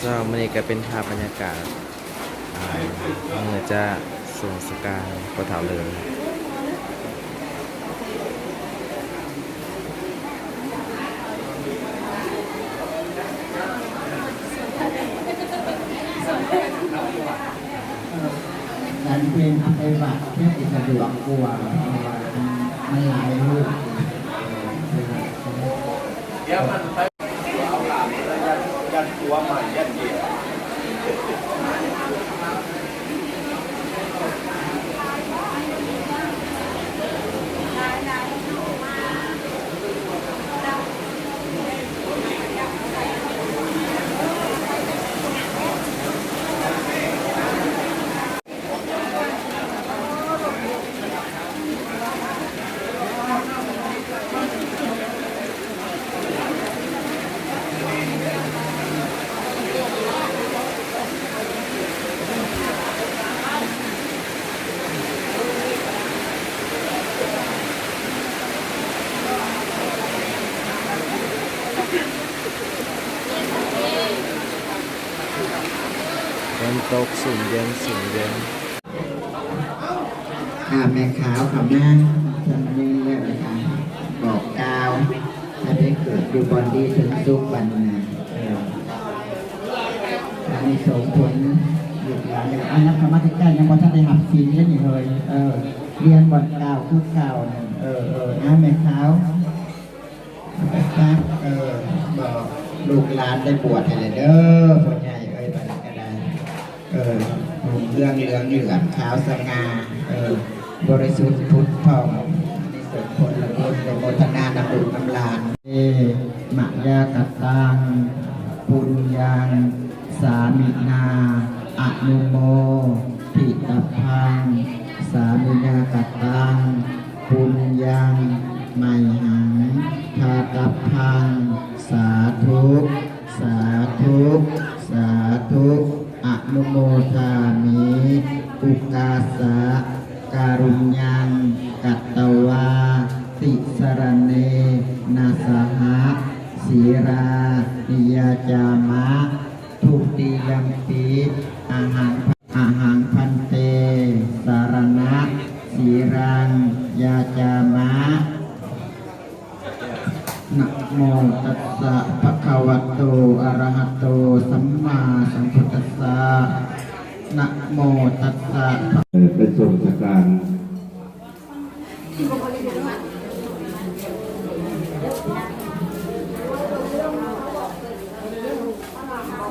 ເຈົ້າ ມື້ນີ້ກໍເປັນພາບບັນຍາກາດ ອ່າ ເມື່ອຈະສົ່ງສະການພໍ່ເຖົ້າເລີຍ. ສັນເພັນເອົາໄປວັດເພື່ອຊິສະດວກກວ່າ ເພາະວ່າມັນ ມັນຫຼາຍຮູບ. ດຽວມັນໄປ ເອົາຫຼານ ຍັນຕົວໃໝ່ ຍັນເດດ. ຝົນຕົກ ຊຸ່ມເຢັນ ຊຸ່ມເຢັນ. ອ່າ ແມ່ຂາວເຂົ້າມາ ສາມະເນນແລ້ວ ແລ້ວກະບອກກ່າວ ໃຫ້ໄປເກີດຢູ່ບ່ອນດີເຖິງສຸກບັດນີ້ນະ. ເອີ ອັນນີ້ສົ່ງຜົນລູກຫຼານ ເອີ ອັນນັ້ນເຂົ້າມາໃກ້ໆ ຍັງບໍ່ທັນໄດ້ຮັບສິນເດ້ນີ້ເຮີ້ຍ. ເອີ ລຽນບ່ອນກ່າວຄືເກົ່ານັ້ນ. ເອີ ເອີ ອ່າ ແມ່ຂາວ ໄປຊະ ເອີ ບອກລູກຫຼານໄດ້ບວດໃຫ້ແລ້ວເດີ ພໍ່ໃຫຍ່ເອີຍ ບັດນີ້ກໍໄດ້ ເອີ ນຸ່ງເຄື່ອງເຫຼືອງເຫຼືອງຂາວສະຫງ່າ ເອີ ບໍລິສຸດຜຸດຜ່ອງ ອັນນີ້ເກີດຜົນລະບຸນ ໄດ້ໂມທະນານຳລູກນຳຫຼານ. ເອ ມະຍາກະຕັງ ປຸນຍັງ ສາມິນາ ອະນຸໂມທິຕັບພັງ ສາມິນາກະຕັງ ປຸນຍັງ ໄມຫັງ ທາຕັບພັງ ສາທຸ ສາທຸ ສາທຸ ອະນຸໂມທາມິ ອຸກາສະ ກາລຸນຍັງ ກັດຕະວາ ຕິສະລະເນນະສະຫະ ສີລານິຍາຈາມະ ທຸຕິຍັມປິ ອະຫັງ ອະຫັງພັນເຕ ສະລະນະ ສີລັງ ຍາຈາມະ. ນະໂມຕັດສະ ພະຄະວະໂຕ ອະລະຫະໂຕ ສຳມາສຳພຸດທັດສະ ນະໂມຕັດສະ ເອີ ໄປສົ່ງສະການ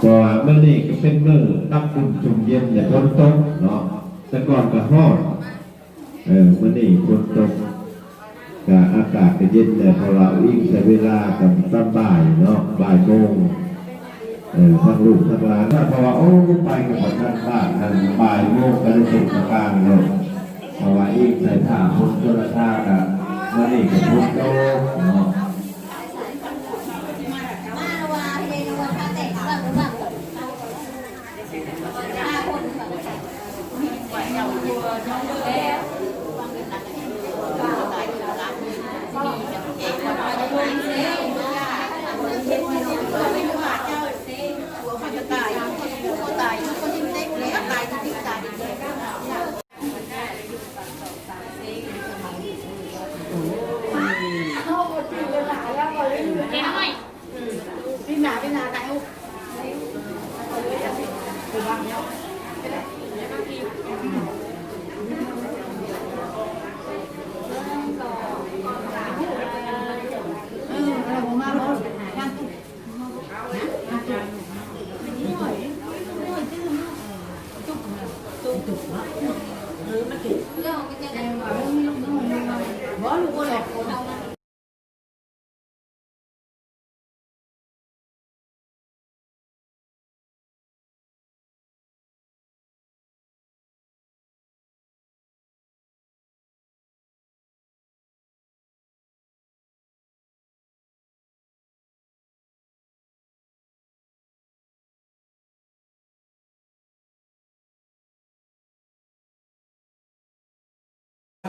ເພາະວ່າມື້ນີ້ກໍເປັນມື້ຕັບບຸນຊຸມເຢັນ ແລະ ຝົນຕົກເນາະ ແຕ່ກ່ອນກໍຮ້ອນ ເອີ ມື້ນີ້ຝົນຕົກ ກະອາກາດກະເຢັນແດ່ ເພາະວ່າອີງໃສ່ເວລາຕອນ ຕອນບ່າຍເນາະ ບ່າຍໂມງ ເອີ ທັງລູກທັງຫຼານ ເພາະວ່າ ໂອ້ ໄປກໍບໍ່ທັນບ້ານ ທັນບ່າຍໂມງກໍໄດ້ສົ່ງສະການແລ້ວ ເພາະວ່າອີງໃສ່ຟ້າຝົນຊົນລະທານ ກະມື້ນີ້ກໍຝົນຕົກເນາະ.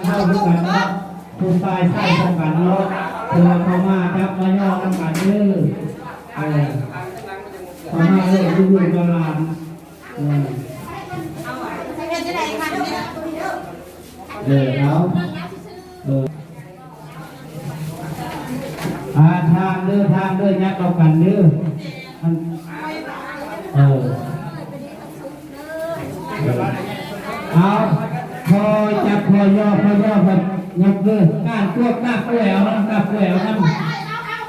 ເຮົາຄືກັນເນາະ ຜູ້ຊາຍຊາຍຄືກັນເນາະ ເພື່ອເຂົ້າມາຈັບມາຍໍນຳກັນເດີ ເອີ. ມາເລີຍ ລູກໆ ຫຼານໆ ເອີ ເອີ ເອົາ ເອີ ອ່າ ທາງເດີ ທາງເດີ ຍັບເຂົ້າກັນເດີ ອັນ ເອີ ເອົາ ພໍຈັບ ພໍຍໍ ພໍຍໍ ພໍຍັບເດີ ກ້ານກວຍ ກ້ານກວຍເອົານຳ ກ້ານກວຍເອົານຳ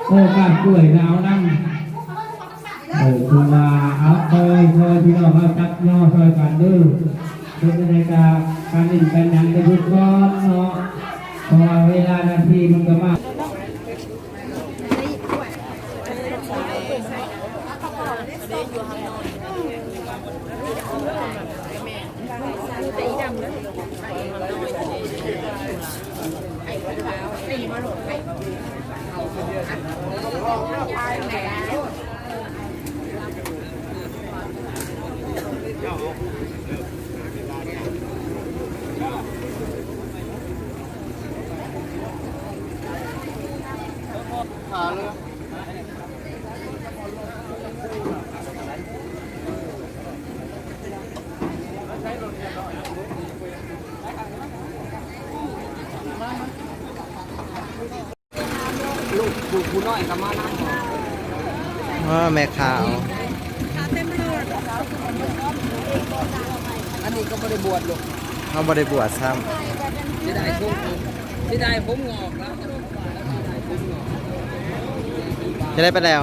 ເອີ ກ້ານກວຍນະເອົານຳ ເອີ ຄືວ່າ ເອົາ ຊ່ອຍ ຊ່ອຍພີ່ນ້ອງເຮົາຈັບຍໍຊ່ອຍກັນເດີ ເຮັດຈັ່ງໃດກະການຫຼິ້ນການຫຍັງກະຢຸດກ່ອນເນາະ ເພາະວ່າເວລານາທີມັນກະມາ. ລູກ ຜູ້ ຜູ້ນ້ອຍກໍມານຳ. ເອີ ແມ່ຂາວ ອັນນີ້ກໍບໍ່ໄດ້ບວດລູກ ເຮົາບໍ່ໄດ້ບວດຊ້ຳ ເສຍດາຍຜົມ ເສຍດາຍຜົມງອກນະ ຈະໄດ້ໄປແລ້ວ.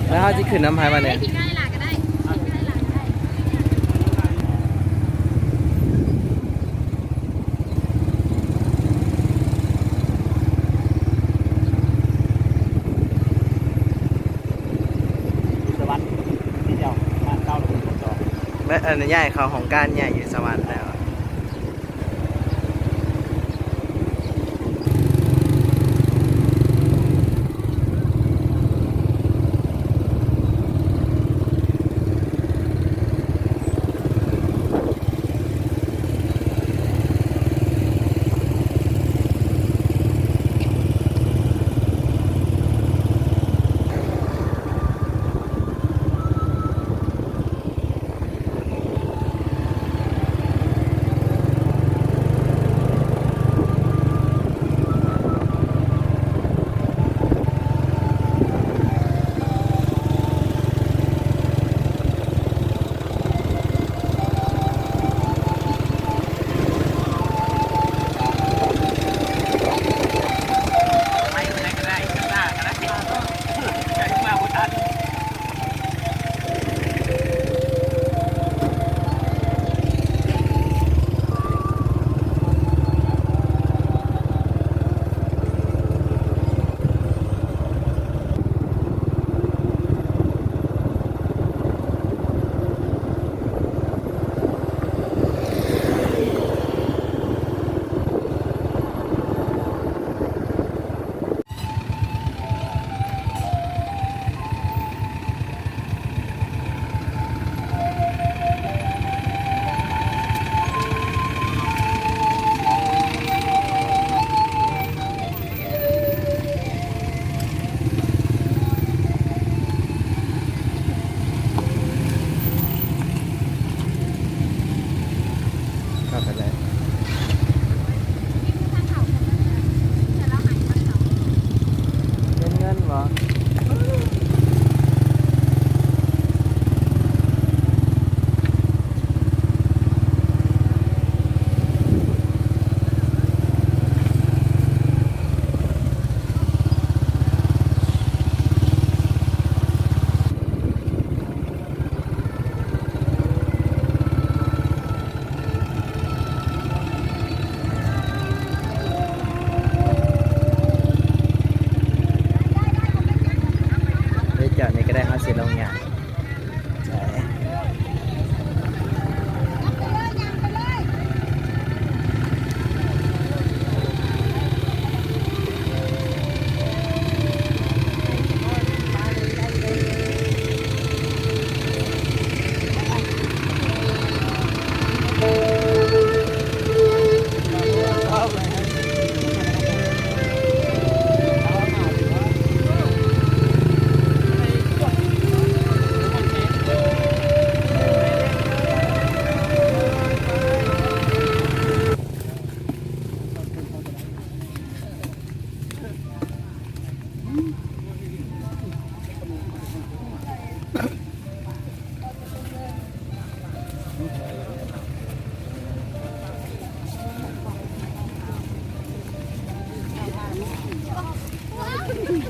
ແລ້ວເຮົາຊິຂຶ້ນນຳໃຜບາດນີ້? ຢູ່ສະຫວັນ ທີ່ເຈົ້າ ບ້ານເກົ່າ ແລະ ອັນ ຍ້າຍເຂົ້າຫ້ອງການໃຫຍ່ຢູ່ສະຫວັນແລ້ວ. ເ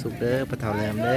ສຸກເດີ ພໍ່ເຖົ້າແຫຼມເດີ.